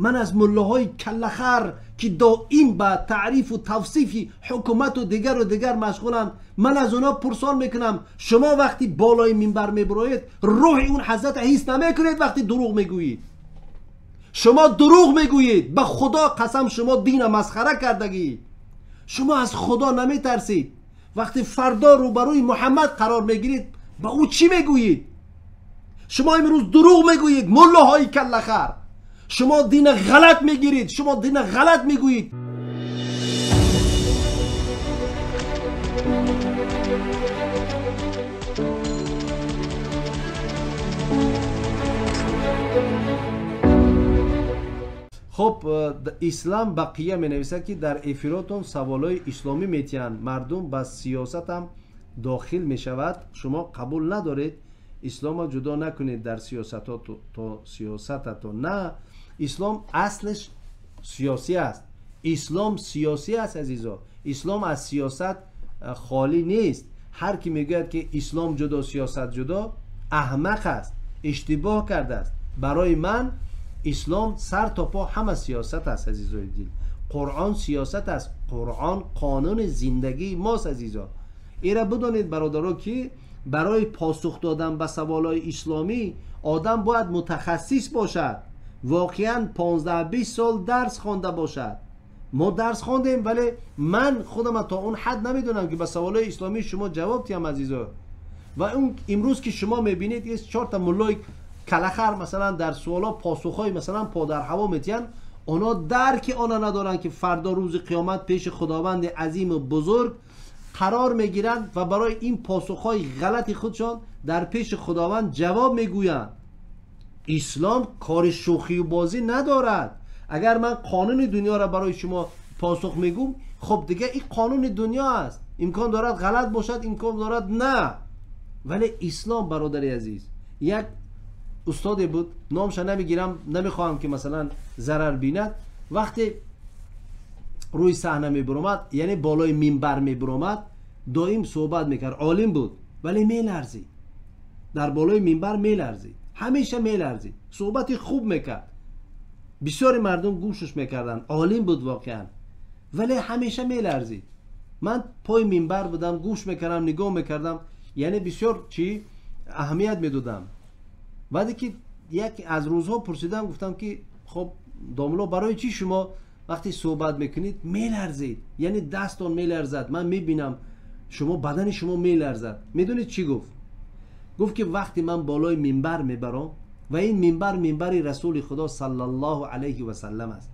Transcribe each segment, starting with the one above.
Ман аз муллоҳои каллахар ки доим ба таърифу тавсифи ҳукумату дигару дигар машғуланд, ман аз онҳо пурсон мекунам: шумо вақти болои минбар мебуроед, рӯҳи он ҳазрата ҳис намекунед вақти дурӯғ мегӯед? Шумо дурӯғ мегӯед. Ба Худо қасам, шумо дина масхара кардагӣ. Шумо аз Худо наметарсид. Вақти фардо рӯбарӯи Муҳаммад қарор мегиред, ба ӯ чӣ мегӯед? Шумо имрӯз дурӯғ мегӯед, муллоҳои каллахар. Шумо дина ғалат мегиред, шумо дина ғалат мегӯед. Хоб, Ислам Бақия менависад, ки дар эфиротон саволҳои исломӣ метиҳанд, мардум ба сиёсатам дохил мешавад, шумо қабул надоред, исломро ҷудо накунед дар сиёсататон. На, ислом аслаш сиёсӣ аст. Ислом сиёсӣ аст, азизо. Ислом аз сиёсат холӣ нест. Ҳар ки мегӯяд, ки ислом ҷудо, сиёсат ҷудо, аҳмақ аст, иштибоҳ кардааст. Барои ман ислом сар то по ҳама сиёсат аст, азизои дил. Қуръон сиёсат аст. Қуръон қонуни зиндагии мост, азизо. Ира бидонед, бародаро, ки барои посух додан ба саволҳои исломӣ одам бояд мутахассис бошад, воқеан 15-20 сол дарс хонда бошад. Мо дарс хондем, вале ман худам то он ҳад намедонам, ки ба саволҳои исломии шумо ҷавоб диҳам, азизо. Ва он имрӯз ки шумо мебинед, есть чорта муллои калахар масалан дар суолҳо посухҳои масалан подарҳаво метиҳанд, онҳо дарки она надоранд, ки фардо рӯзи қиёмат пеши Худованди азиму бузург қарор мегиранд ва барои ин посухҳои ғалати худшон дар пеши Худованд ҷавоб мегӯянд. Ислом кори шӯхию бозӣ надорад. Агар ман қонуни дунёро барои шумо посух мегӯм, хоб дига ин қонуни дунё аст, имкон дорад ғалат бошад, имкон дорад на. Вале ислом, бародари азиз, як устоде буд, номша намегирам, намехоҳам ки масалан зарар бинад, вақте рӯи саҳна мебуромад, яъне болои минбар мебуромад, доим суҳбат мекард. Олим буд, вале меларзид. Дар болои минбар меларзид, ҳамеша меларзид. Суҳбати хуб мекард, бисёри мардум гӯшаш мекарданд. Олим буд воқеан, вале ҳамеша меларзид. Ман пои минбар будам, гӯш мекардам, нигоҳ мекардам, яъне бисёр чӣ аҳамият медодам. Баъде ки як аз рӯзҳо пурсидам, гуфтам ки хоб домулло, барои чӣ шумо вақте суҳбат мекунед меларзед, яъне дастон меларзад, ман мебинам шумо бадани шумо меларзад. Медонед чӣ гуфт? Гуфт ки вақте ман болои минбар мебарам, ва ин минбар минбари Расули Худо саллаллоҳу алайҳи васаллам аст,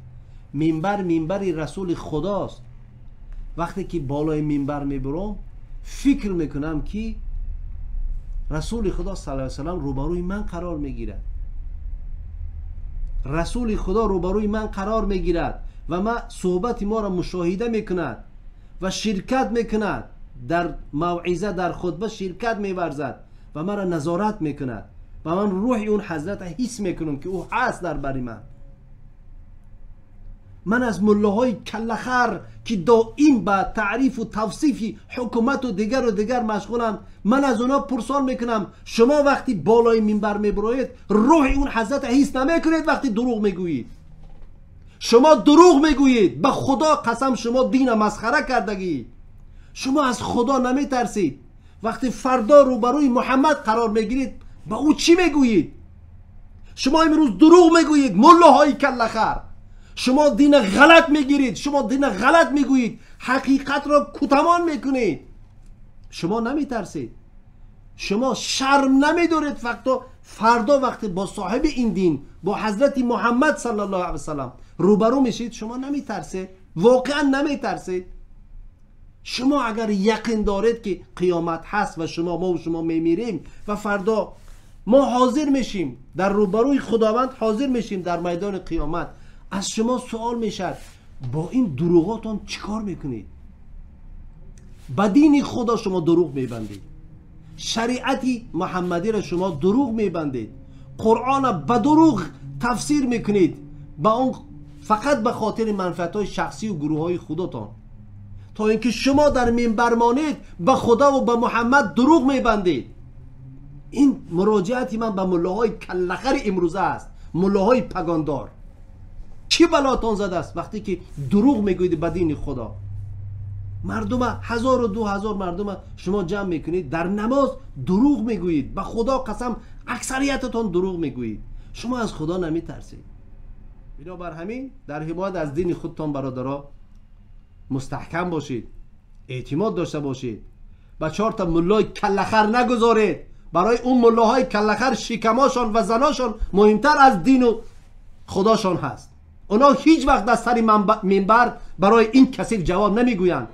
минбар минбари Расули Худост, вақте ки болои минбар мебарам, фикр мекунам ки Расули Худо саллаллоҳу алайҳи васаллам рӯбарӯи ман қарор мегирад. Расули Худо рӯбарӯи ман қарор мегирад ва ман суҳбати моро мушоҳида мекунад ва ширкат мекунад, дар мавъиза, дар хутба ширкат меварзад ва маро назорат мекунад ва ман рӯҳи он ҳазрата ҳис мекунам, ки ӯ ҳаст дар бари ман. Ман аз муллоҳои каллахар ки доим ба таърифу тавсифи ҳукумату дигару дигар машғуланд, ман аз онҳо пурсон мекунам: шумо вақти болои минбар мебуроед, рӯҳи он ҳазрата ҳис намекунед вақти дурӯғ мегӯед? Шумо дурӯғ мегӯед. Ба Худо қасам, шумо дина масхара кардагӣ. Шумо аз Худо наметарсид. Вақти фардо рӯбарӯи Муҳаммад қарор мегиред, ба ӯ чӣ мегӯед? Шумо имрӯз дурӯғ мегӯед, муллоҳои каллахар. Шумо дина ғалат мегиред, шумо дина ғалат мегӯед, ҳақиқатро кутамон мекунед. Шумо наметарсед, шумо шарм намедоред. Фақат фардо вақте бо соҳиби ин дин, бо ҳазрати Муҳаммад саллаллоҳу алайҳи васаллам рӯбарӯ мешед, шумо наметарсед, воқеан наметарсед. Шумо агар яқин доред, ки қиёмат ҳаст ва шумо, мо шумо мемирем ва фардо мо ҳозир мешим дар рӯбарӯи Худованд, ҳозир мешим дар майдони қиёмат, аз шумо суол мешавад: бо ин дурӯғотон чӣ кор мекунед? Ба дини Худо шумо дурӯғ мебандед, шариати муҳаммадиро шумо дурӯғ мебандед, Қуръонро ба дурӯғ тафсир мекунед, ба он фақат ба хотири манфиатҳои шахсию гурӯҳҳои худотон, то ин ки шумо дар минбар монед, ба Худову ба Муҳаммад дурӯғ мебандед. Ин муроҷиати ман ба муллоҳои каллахари имрӯза аст, муллоҳои пагондор. Чӣ балотон задааст вақте ки дурӯғ мегӯед ба дини Худо? Мардума 1000 ва 2000 мардума шумо ҷамъ мекунед, дар намоз дурӯғ мегӯед. Ба Худо қасам, аксариятатон дурӯғ мегӯед. Шумо аз Худо намитарсед. Бинобар ҳамин дар ҳимоят аз дини худтон, бародаро, мустаҳкам бошед, эътимод дошта бошед. Ба чорта муллои каллахар нагузоред. Барои он муллоҳои каллахар шикамошон ва заношон муҳимтар аз дину худошон ҳаст. Онҳо ҳеҷ вақт дар сари минбар барои ин касиф ҷавоб намегӯянд.